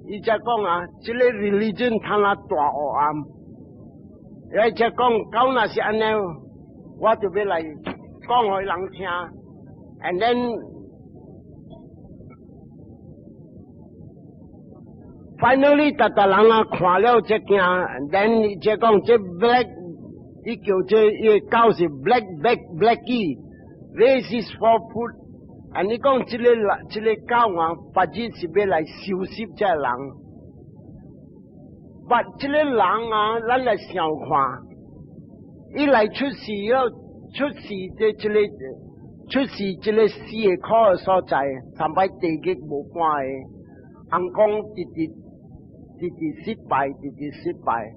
伊才講啊，這個 religion 貪啊大黑暗。伊才講，到若是按呢，我就欲來講予人聽。And then finally，逐逐人啊看了這件，and then 伊才講這 black，伊叫這伊個狗是 black black blackie，racist for food。啊！你講這個這个狗啊，別日是欲來收拾這個人。But 這个人啊，咱來想看，伊來出世了，出世這這个出世這个四个苦的所在，三擺地獄無半个，尪公直直直直失敗，直直失敗。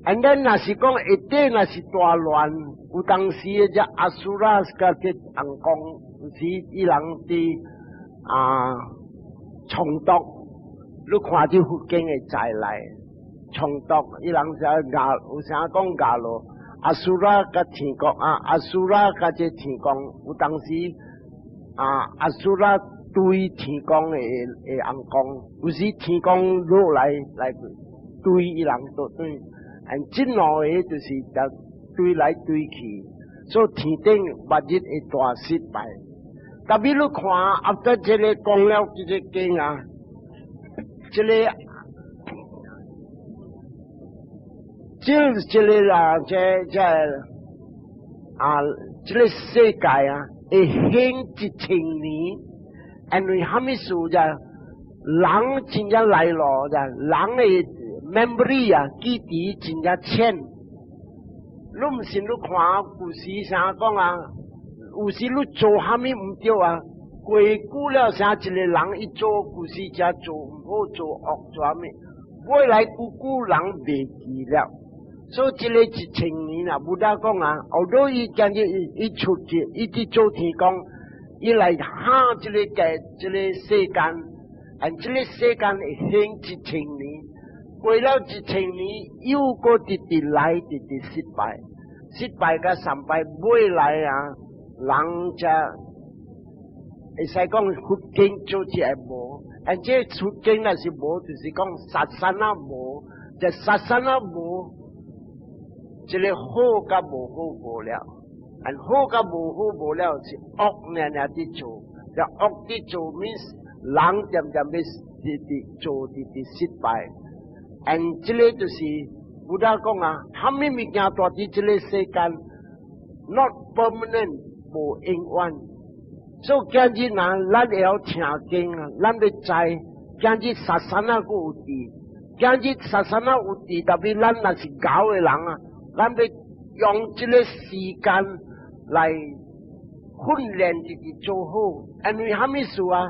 And then 若是講下底若是大亂，有當時的這阿蘇拉佮這尪公。是伊人佇啊衝突，你看這佛經的在內衝突，伊人是咬，有啥講咬咯？阿蘇拉佮天國啊，阿蘇拉佮這天公，有當時啊，阿蘇拉對天公的尪公，有時天公落來來對伊人都對，and 這兩个就是就對來對去，所以天頂末日會大失敗。特別你看，after 這个講了這个經啊，這个這這个啦，這這啊，這个世界啊，會興1000年，因為啥物事就人真正來咯，就人的 memory 啊，記憶真正淺。你毋信你看古時啥講啊？有時你做啥物毋對啊？過久了，啥一个人伊做舊時才做毋好，做惡做啥物，未來久久人袂記了。所以這个1000年啊，Buddha 講啊，後頭伊今日伊出去，伊佇做天公，伊來哈這个個這个世間，and 這个世間會興一千年，過了一千年，又閣直直來，直直失敗，失敗佮三擺未來啊，人才會使講佛經做這個無，and 這佛經若是無，就是講 sasana 無，這 sasana 無，這个好佮無好無了，and 好佮無好無了是惡爾爾佇做，這惡佇做 means 人漸漸欲直直做直直失敗，and 這个就是 Buddha 講啊，啥物物件蹛佇這个世間，not permanent。無永遠，所以今日若咱會曉聽經啊，咱欲知今日 sasana 閣有佇，今日 sasana 有佇，特別咱若是𠢕的人啊，咱欲用這个時間來訓練自己做好，因為啥物事啊？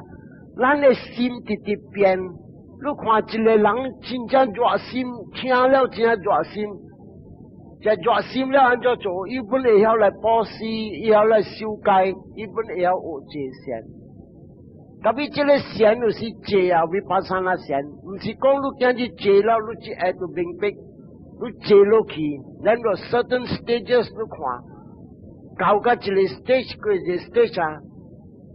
咱的心直直變，你看一个人真正熱心，聽了真正熱心。這熱心了按怎做？伊本會曉來布施，伊曉來修戒，伊本會曉學這善。特別這个善就是坐啊，vipassana 禪，毋是講你今日坐了，你一下就明白。你坐落去，然後 certain stages 你看，到到一个 stage 過一个 stage 啊，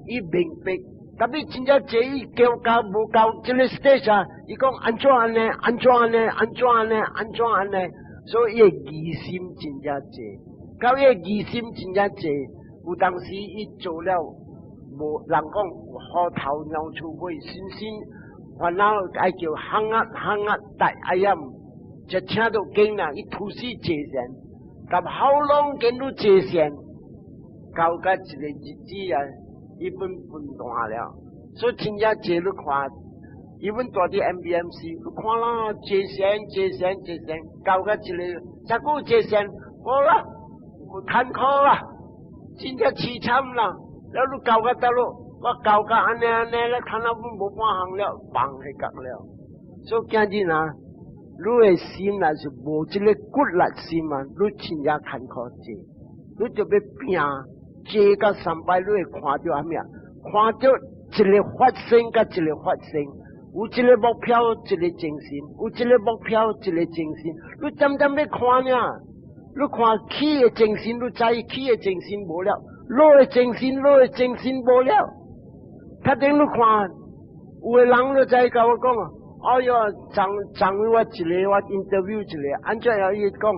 伊明白。特別真正坐伊叫到無到這个 stage 啊，伊講按怎按呢？按怎按呢？按怎按呢？按怎按呢？所以伊的疑心真正濟。到伊疑心真正濟，有當時伊做了無人講虎頭鳥鼠尾，心心煩惱愛叫行啊行啊大哎呀，就聽到經啦，伊吐死坐禪，但好攏見到坐禪，到甲一個日子啊，伊本分斷了，所以真正坐你看，伊本住佇 MBMC，你看啦，坐禪坐禪坐禪，到甲一個，這久坐禪，無啦，有艱苦啦，真正淒慘啦，了你到甲倒落，我到甲按呢按呢咧，看到阮無半項了，放彼角了。所以今日啊，你的心若是無這个骨力心啊，你真正艱苦坐，你就欲拼坐到三擺，你會看著啥物啊？看著一个發生佮一个發生，有一个目標，一个精神，有一個目標，一個精神。你點點欲看呢？你看起的精神，你知起的精神無了；落的精神，落的精神無了。較頂你看，有的人你知共我講，哎喲，昨昨我一個我 interview 一個，按怎樣伊講？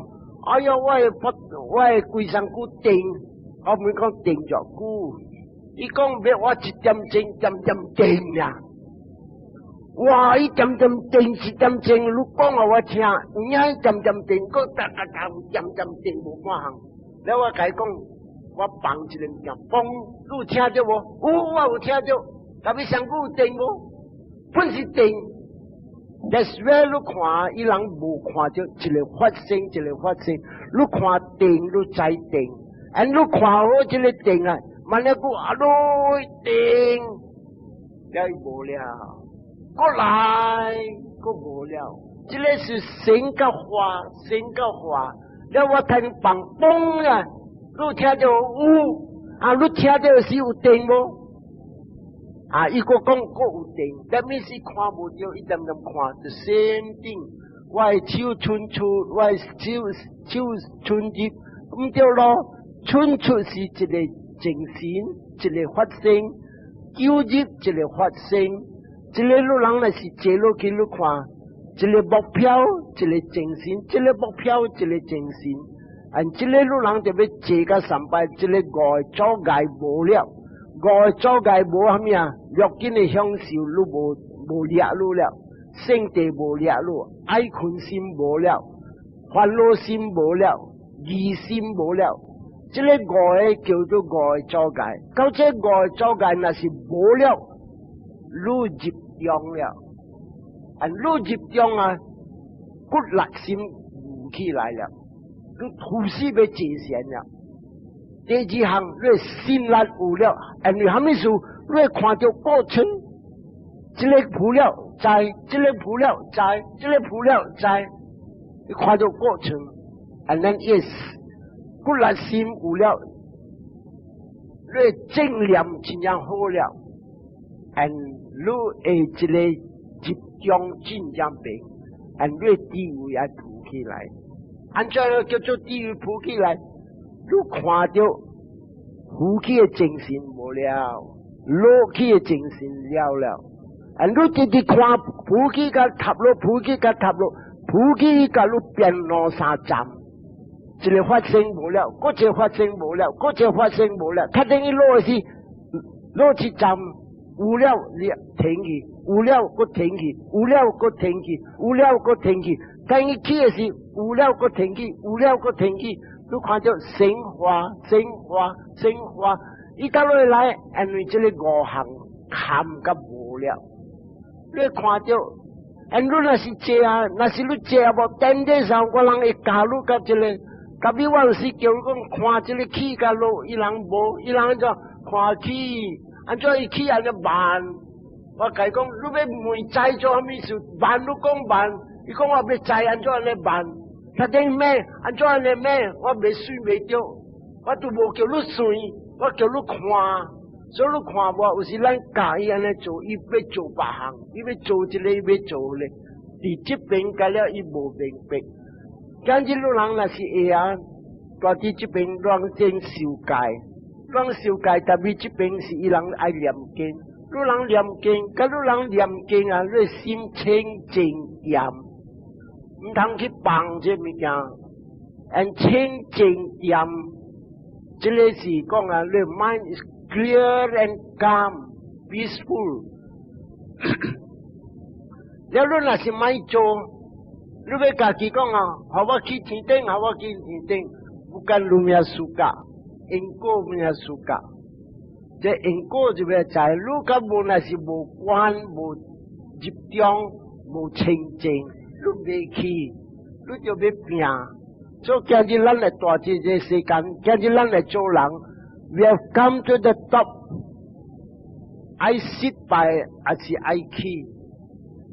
哎喲，我的規身軀定，我毋講定著久。伊講欲我一點鐘點點定啊！哇！一點點定一點鐘，你講予我聽，有影一點點定，閣逐逐逐點點定無半項。了我共伊講，我放一个物件，嘣，你有聽著無？有，我有聽著。特別身軀有定無？本是定。That's why 你看，伊人無看著一个發生，一个發生。你看定，你知定。and 你看好這个定啊，萬一句啊，落定，了伊無了，閣來，閣無了。這个是生佮化，生佮化。了我聽放嘣啊，你聽著有啊？你聽著是有定無？啊！伊閣講閣有定，但物是看無著，一點點看，就 same thing。我的手伸出，我的手手伸入，毋對咯。伸出是一個精神，一個發生；糾入一個發生。這个你人若是坐落去，你看，一個目標，一個精神，這个目標，一個精神。啊，這个你人就欲坐到三擺，這个五個阻礙無了。五個阻礙無啥物啊？六根的享受你無無掠你了，勝地無掠你，愛困心無了，煩惱心無了，疑心無了。這个五個叫做五個阻礙，到這五個阻礙若是無了，你入中了，啊，你入中啊，骨力心浮起來了，你呼吸欲坐禪了。第二項，你心力有了，因為啥物事？你會看著過程，這个浮了知，這个浮了知，這个浮了知，你看著過程，and then yes，骨力心有了，你正念真正好了，and 你會這个集中真正平，and 你智慧也浮起來，按怎叫做智慧浮起來？你看著浮起的精神無了，落去的精神了了。啊，你直直看浮起佮塌落，浮起佮塌落，浮起佮你變兩三站，一个發生無了，閣一個發生無了，閣一個發生無了。較等於落的是落一站有了，你停去，有了閣停去，有了閣停去，有了閣停去。等於起的是有了閣停去，有了閣停去。你看著生化、生化、生化，伊到落來，因為這个五項坎佮無了。你看著，因你若是坐啊，若是你坐啊無，等陣上我人會教你佮這个，特別我有時叫你講看這个起佮落，伊人無，伊人怎看起，按怎伊起按呢慢。我共伊講，你欲問知做啥物事？慢你講慢，伊講我欲知按怎按呢慢。他講咩？按怎按呢咩？我袂算袂著，我都無叫你算，我叫你看。所以你看無，有時咱教伊按呢做，伊欲做別項，伊欲做這个，伊欲做彼个。佇這邊甲了，伊無明白。今日你人若是會啊，住佇這邊亂真受戒，亂受戒，特別這邊是伊人愛念經，你人念經，佮你人念經啊，你心清靜恬，毋通去放這物件。，and 清淨恬，這個是講啊，你 mind is clear and calm, peaceful。了你若是莫做，你欲家己講啊，予我去天頂，予我去天頂，bukan 你物 suka，因果物 suka，這因果就欲知，你佮無若是無關無集中無清淨，你袂去，你就欲拼。所以今日咱來蹛佇這個世間，今日咱來做人，we have come to the top，愛失敗還是愛去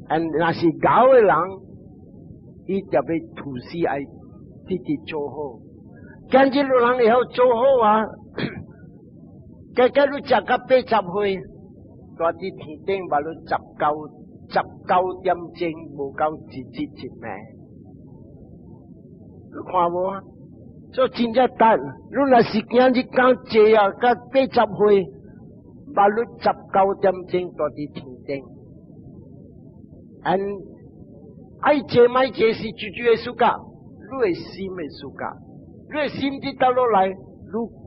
？and 若是𠢕的人，伊就欲吐死愛直直做好。今日有人會曉做好啊，加加你食到80歲，蹛佇天頂嘛，你19.9點鐘，無夠一日一暝。你看無啊？所以真正值。你若是今日講坐啊，到80歲，嘛你19點鐘蹛佇天頂。and 愛坐莫坐是最最的 suka，你的心的 suka，你的心佇倒落來，你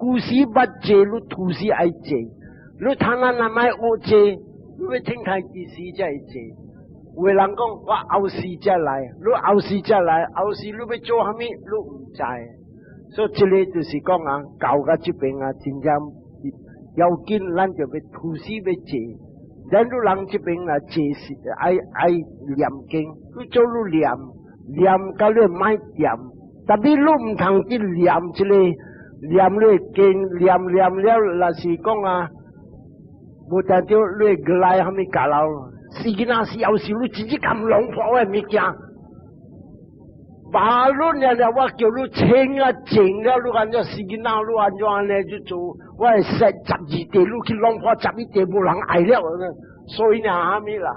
舊時捌坐，你吐時愛坐，你通啊若莫學坐，你欲聽待幾時才會坐？有的人講我後世才來，你後世才來，後世你欲做啥物，你毋知。所以這個就是講啊，到到這邊啊，真正要緊，咱就欲吐時欲坐。咱汝人這邊啊，坐是愛愛念經，你做你念念甲你莫恬，tapi 你毋通去念這個念你經，念念了，若是講啊，無定著你會來啥物教流，是囡仔是有時你直接咁籠破的物件，把你了了，我叫你清啊靜了，你按怎死囡仔，你按怎按呢去做？我會設12地，你去籠破12地，無人愛了，所以呢，啥物啦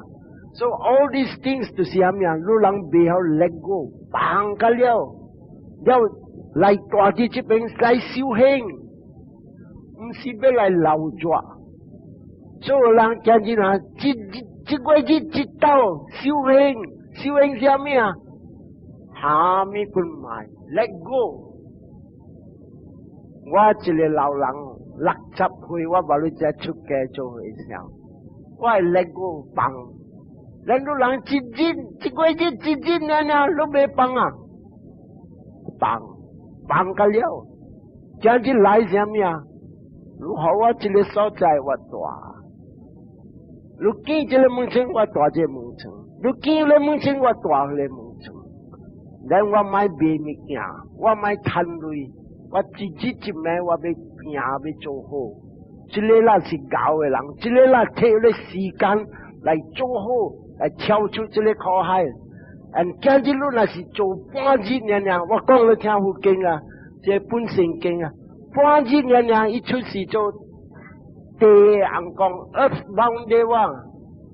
？So all these things 就是啥物啊？你人袂曉 let go，放個了，了來蹛佇這邊來修行，毋是欲來留住。所以人今日啊，這這個日一到修行，修行啥物啊？蝦米本賣，let go。我一個老人60歲，我無你才出家做和尚，我會 let go 放。咱老人一日一個日一日爾爾，攏袂放啊？放放個了，今日來啥物啊？你予我這個所在，我蹛。你見這個門窗，我蹛這個門窗；你見那個門窗，我蹛彼個門窗。咱我莫賣物件，我莫趁鐳，我一日一暝我欲拼欲做好。這個啦是𠢕的人，這個啦提個時間來做好，來跳出這個苦海。嗯，今日你若是做半日爾爾，我講你聽佛經啊，這本聖經啊，半日爾爾伊出世做地紅公，Earth bound 的話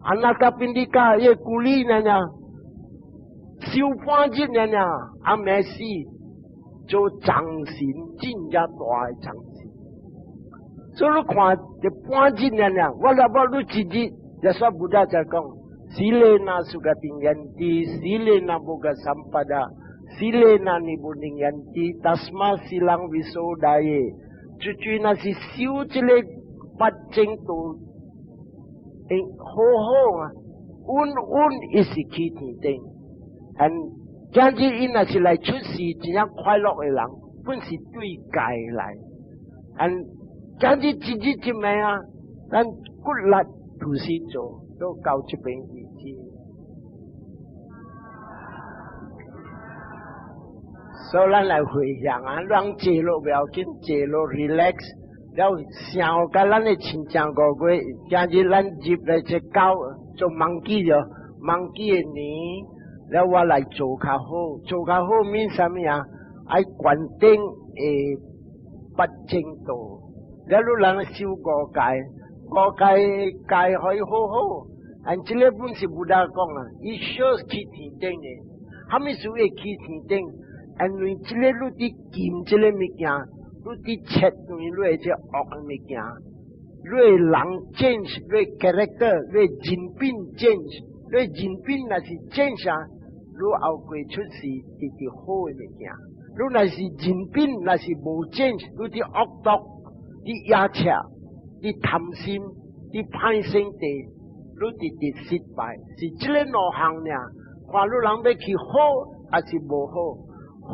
，Anathapindika 伊個故里爾爾，修半日爾爾，暗暝死做藏神，真正大的藏神。所以你看這半日爾爾，我若無你一日，耶穌 Buddha 就講，silena sugating yanti, silena bhoggasampada, silena nibbuning yanti, tasma silang visodaye。最最若是修這個八正道，會好好啊，穩穩伊是去天頂。and 今日伊若是來出世真正快樂的人，本是對界來。and 今日一日一暝啊，咱骨力就是做，都到這邊為止。所以咱來回想啊，讓坐落不要緊，坐落 relax，了想佮咱的親像五月，今日咱入來這九做 monkey 著，monkey 的年，了我來做較好，做較好免啥物啊？愛灌頂的八正道，了你人修五戒，五戒戒可以好好，按這個本是 Buddha 講啊，伊 sure 去天頂的，啥物事會去天頂？因為這個你佇禁這個物件，你佇切斷你的這惡的物件，你的人 change，你的 character，你的人品 change，你的人品若是 change 啊，你後過出世得著好的物件。你若是人品，若是無正，你佇惡毒，佇野赤，佇貪心，佇歹性地，你直直失敗。是這个兩項爾，看你人欲去好抑是無好？好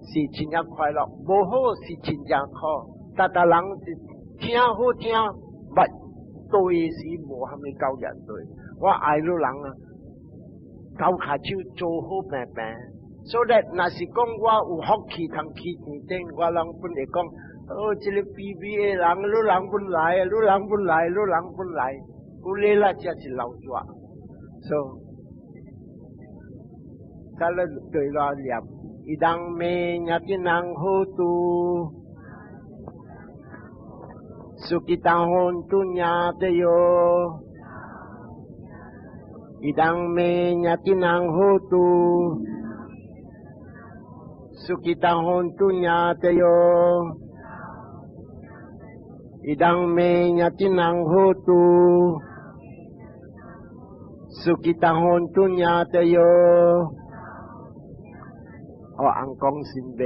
是真正快樂，無好是真正苦。逐逐人是聽好聽，but 對時無蝦米夠人對。我愛你人啊，交跤手做好平平。所以若是講我有福氣通去天頂，我人本會講，哦，這个 BBA 人，你人本來，你人本來，你人本來，有你啦，才是老大。So，咱來對來念，idam me ñātinam hotu，sukhita hontu ñātayo，idam me ñātinam hotu。Sukhita hontu ñātayo, idam me ñātinam hotu, sukhita hontu ñātayo。哦，尪公神明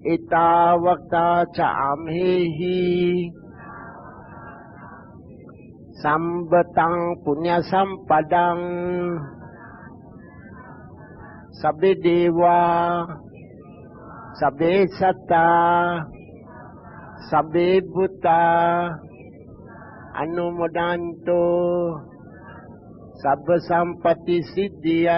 ，ettāvatā ca amhehi, sambhatam puññasampadam, sabbe devā, sabbe sattā, sabbe bhūtā, anumodantu, sabba sampatti siddhiyā.